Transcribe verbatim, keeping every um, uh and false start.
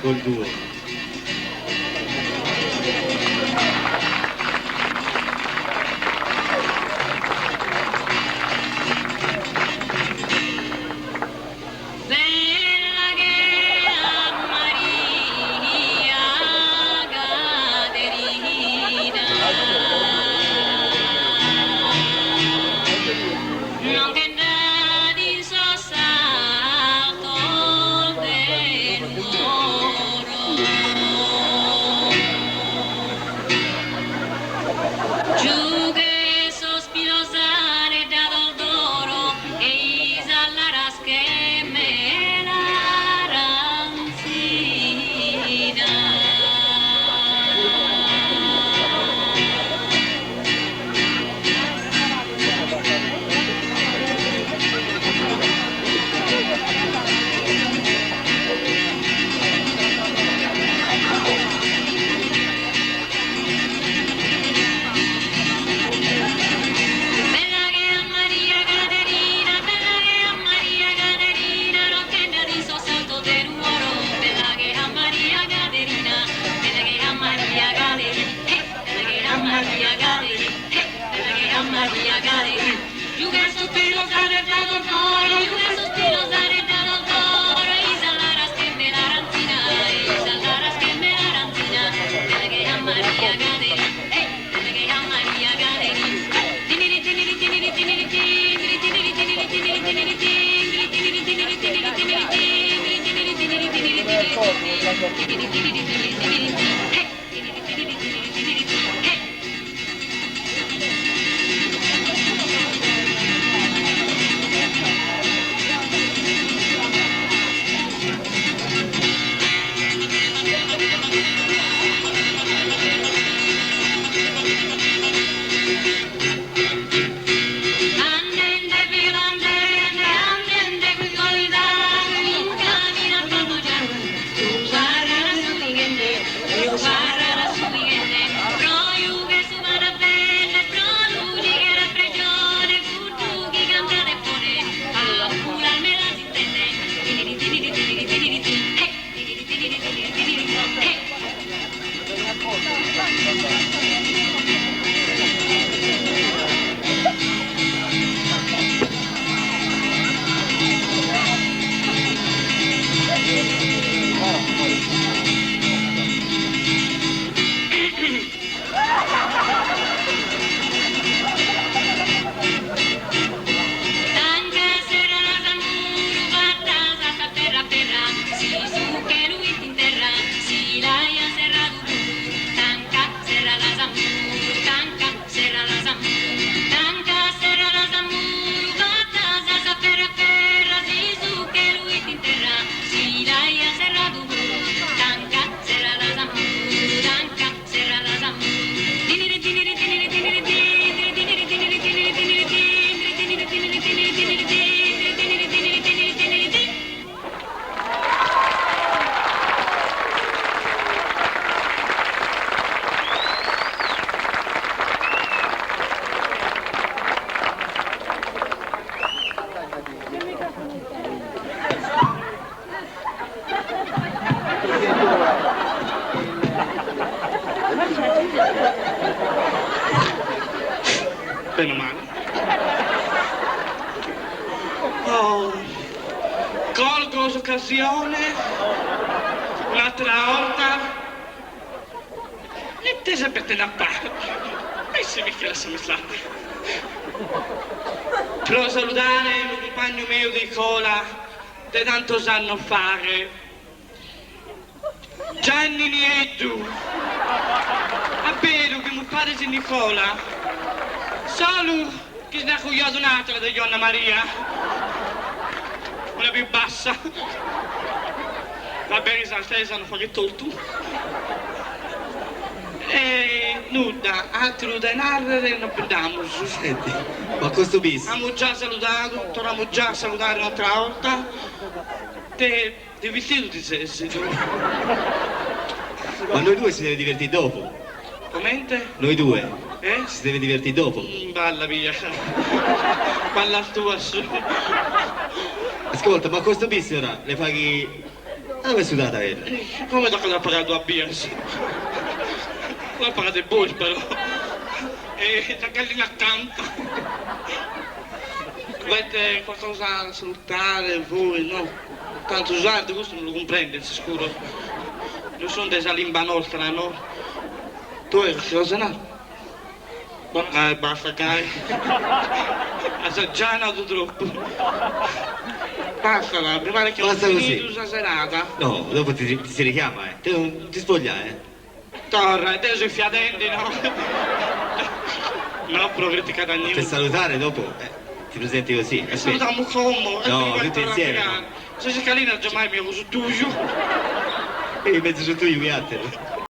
Col duo. Bella che a Maria Caterina, no che ndà in so salto de l'oro. Giù che so spilosare da dol d'oro e i sa laras che me laranzina. Bella che a Maria Caterina, bella che a Maria Caterina, no che ndà in so salto de l'oro, bella che a Maria Caterina, bella che a Maria Caterina, eh, bella che a Maria Caterina, eh, bella che a Maria Caterina. Giù che so spilosare da dol d'oro, giù che so spilosare da dol d'oro, i sa laras che me laranzina, i sa laras che me laranzina, bella che a Maria Caterina, eh. Tanca serradas a muru, batas a sa ferra ferra, si su che lu iti in terra, si l'ai a serradu muru. Tanca serradas a muru, tanca serradas a muru, tanca serradas a muru, batas a sa ferra ferra, si su che lu iti in terra, si l'ai a serradu muru. Tanca serradas a muru, tanca Meno male. Oh, colgo l'ocasione un'altra volta. E te se pete na pa. E se mi che la sa mi sa. Pro saludare lu cumpagnu meu de iscola de tantos annos fare, Gianni Nieddu. A beru che mu pares Nicola. Solu che si n'ha cuiadu un'altra de Donna Maria. Una più bassa. Va bene, Saltesa, no faghe tortu. E nudda, altru de narrere no bendamus. Senti, ma costu bis? Amu già saludadu, torramu già a saludare un'altra volta. Te, te divertidu ti ses, tu? Ma noi due si deve divertì dopo. Comente? Noi due. Eh? Si deve divertì dopo. Mm, balla via. Balla al tuo, su. Ascolta, ma costu bis ora le faghi Dove sudata, vedi? Eh, come da quella pagata a Bias? Quella pagata e voi, però. E la gallina canta. Volete qualcosa da salutare voi, no? Tanto usardo, questo non lo comprende, sicuro. Non sono desa limba nostra, no? Tu hai qualcosa, no? Ba-, eh, basta, dai. Assagiana, tu troppo. Basta, dai, mi pare che ho finito sta serata. No, dopo ti, ti si richiama, eh. Te non ti spogliare, eh. Torna, e te soi fiadente, no? No, però criticare a niuno. Per salutare dopo, eh, ti presenti così, aspetta. Salutiamo come? No, tutti insieme, no? Se si calina già mai mi uso tuo. E in mezzo su tuo, mi altro.